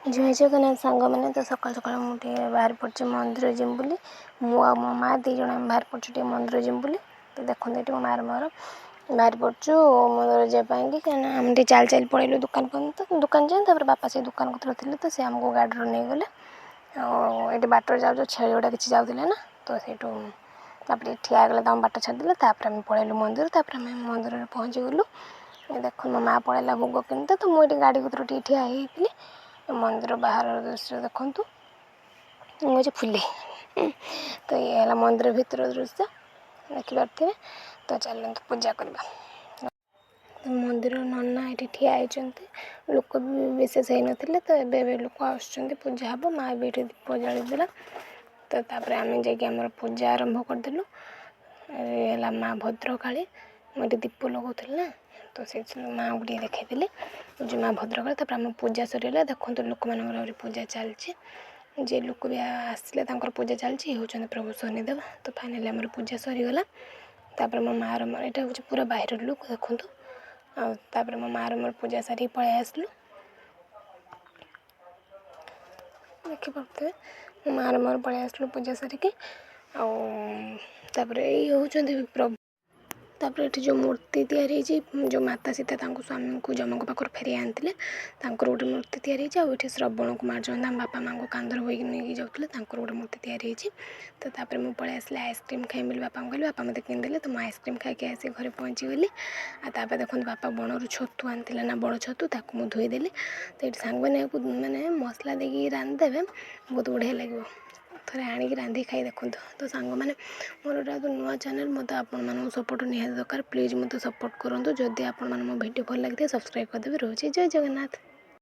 ଜୟ ଜଗନ୍ନାଥ ସାଙ୍ଗମାନେ। ତ ସକାଳୁ ସକାଳୁ ମୁଁ ଟିକେ ବାହାରି ପଡ଼ିଛି ମନ୍ଦିର ଯିବି ବୋଲି। ମୁଁ ଆଉ ମୋ ମା' ଦୁଇ ଜଣ ଆମେ ବାହାରି ପଡ଼ୁଛୁ ଟିକେ ମନ୍ଦିର ଯିବୁ ବୋଲି। ତ ଦେଖନ୍ତୁ, ଏଠି ମୋ ମାଆର ମୋର ବାହାରି ପଡ଼ୁଛୁ ମନ୍ଦିର ଯିବା ପାଇଁକି, କାହିଁକିନା ଆମେ ଟିକେ ଚାଲି ଚାଲି ପଳେଇଲୁ ଦୋକାନ ପର୍ଯ୍ୟନ୍ତ, ଦୋକାନ ଯାଏଁ। ତାପରେ ବାପା ସେ ଦୋକାନ କତିରେ ଥିଲେ, ତ ସେ ଆମକୁ ଗାଡ଼ିରୁ ନେଇଗଲେ। ଆଉ ଏଠି ବାଟରେ ଯାଉ ଯାଉ ଛେଳି ଗୁଡ଼ା କିଛି ଯାଉଥିଲେ ନା, ତ ସେଇଠୁ ତାପରେ ଠିଆ ହେଇଗଲେ, ତ ଆମ ବାଟ ଛାଡ଼ିଦେଲେ। ତାପରେ ଆମେ ପଳେଇଲୁ ମନ୍ଦିର। ତାପରେ ଆମେ ମନ୍ଦିରରେ ପହଞ୍ଚିଗଲୁ। ଦେଖନ୍ତୁ, ମୋ ମା' ପଳେଇଲା ଭୋଗ କିଣିତେ, ତ ମୁଁ ଏଠି ଗାଡ଼ି କତିରେ ଟିକେ ଠିଆ ହେଇଯାଇଥିଲି। ମନ୍ଦିର ବାହାରର ଦୃଶ୍ୟ ଦେଖନ୍ତୁ, ମୁଁ ହେଉଛି ଫୁଲି। ତ ଇଏ ହେଲା ମନ୍ଦିର ଭିତର ଦୃଶ୍ୟ, ଦେଖିପାରୁଥିବେ। ତ ଚାଲନ୍ତୁ ପୂଜା କରିବା। ମନ୍ଦିର ନନା ଏଠି ଠିଆ ହେଇଛନ୍ତି। ଲୋକ ବି ବିଶେଷ ହେଇନଥିଲେ, ତ ଏବେ ଏବେ ଲୋକ ଆସୁଛନ୍ତି, ପୂଜା ହେବ। ମା ବି ଏଠି ଦୀପ ଜାଳିଦେଲା। ତ ତାପରେ ଆମେ ଯାଇକି ଆମର ପୂଜା ଆରମ୍ଭ କରିଦେଲୁ। ହେଲା ମା ଭଦ୍ରକାଳୀ। ମୁଁ ଏଠି ଦୀପ ଲଗାଉଥିଲି ନା, ତ ସେଇଥିରୁ ମାଆଙ୍କୁ ଟିକେ ଦେଖେଇଥିଲି ଯେ ମା ଭଦ୍ରକାଳୀ। ତାପରେ ଆମ ପୂଜା ସରିଗଲା। ଦେଖନ୍ତୁ, ଲୋକମାନଙ୍କର ଆହୁରି ପୂଜା ଚାଲିଛି। ଯେ ଲୋକ ବି ଆସିଲେ, ତାଙ୍କର ପୂଜା ଚାଲିଛି। ହେଉଛନ୍ତି ପ୍ରଭୁ ଶନିଦେବ। ତ ଫାଇନାଲି ଆମର ପୂଜା ସରିଗଲା। ତାପରେ ମୋ ମାଆର ମୋର, ଏଇଟା ହେଉଛି ପୁରା ବାହିର ଲୁକ୍, ଦେଖନ୍ତୁ। ଆଉ ତାପରେ ମୋ ମାଆର ମୋର ପୂଜା ସାରିକି ପଳେଇ ଆସିଲୁ। ଦେଖିପାରୁଥିବେ, ମୋ ମାଆର ମୋର ପଳେଇ ଆସିଲୁ ପୂଜା ସାରିକି। ଆଉ ତାପରେ ଏଇ ହେଉଛନ୍ତି ପ୍ରଭୁ। ତାପରେ ଏଠି ଯେଉଁ ମୂର୍ତ୍ତି ତିଆରି ହେଇଛି, ଯେଉଁ ମାତା ସୀତା ତାଙ୍କ ସ୍ୱାମୀଙ୍କୁ ଯମଙ୍କ ପାଖରୁ ଫେରାଇ ଆଣିଥିଲେ, ତାଙ୍କର ଗୋଟେ ମୂର୍ତ୍ତି ତିଆରି ହେଇଛି। ଆଉ ଏଠି ଶ୍ରବଣ କୁମାର ଯେଉଁ ତାଙ୍କ ବାପା ମାଆଙ୍କୁ କାନ୍ଧରେ ବୋହିକି ନେଇକି ଯାଉଥିଲେ, ତାଙ୍କର ଗୋଟେ ମୂର୍ତ୍ତି ତିଆରି ହେଇଛି। ତ ତାପରେ ମୁଁ ପଳେଇ ଆସିଲି ଆଇସ୍କ୍ରିମ୍ ଖାଇବି ବୋଲି ବାପାଙ୍କୁ କହିଲି, ବାପା ମୋତେ କିଣିଦେଲେ। ତ ମୁଁ ଆଇସ୍କ୍ରିମ୍ ଖାଇକି ଆସି ଘରେ ପହଞ୍ଚିଗଲି। ଆଉ ତାପରେ ଦେଖନ୍ତୁ, ବାପା ବଣରୁ ଛତୁ ଆଣିଥିଲେ ନା, ବଡ଼ ଛତୁ, ତାକୁ ମୁଁ ଧୋଇଦେଲି। ତ ଏଇଠି ସାଙ୍ଗମାନେ ଏହାକୁ ମାନେ ମସଲା ଦେଇକି ରାନ୍ଧିଦେବେ, ବହୁତ ବଢ଼ିଆ ଲାଗିବ। ଥରେ ଆଣିକି ରାନ୍ଧିକି ଖାଇ ଦେଖନ୍ତୁ। ତ ସାଙ୍ଗମାନେ, ମୋର ଏଇଟା ନୂଆ ଚ୍ୟାନେଲ୍, ମୋତେ ଆପଣମାନଙ୍କୁ ସପୋର୍ଟ ନିହାତି ଦରକାର। ପ୍ଲିଜ୍ ମୋତେ ସପୋର୍ଟ କରନ୍ତୁ। ଯଦି ଆପଣମାନେ ମୋ ଭିଡ଼ିଓ ଭଲ ଲାଗିଥାଏ, ସବସ୍କ୍ରାଇବ୍ କରିଦେବେ। ରହୁଛି, ଜୟ ଜଗନ୍ନାଥ।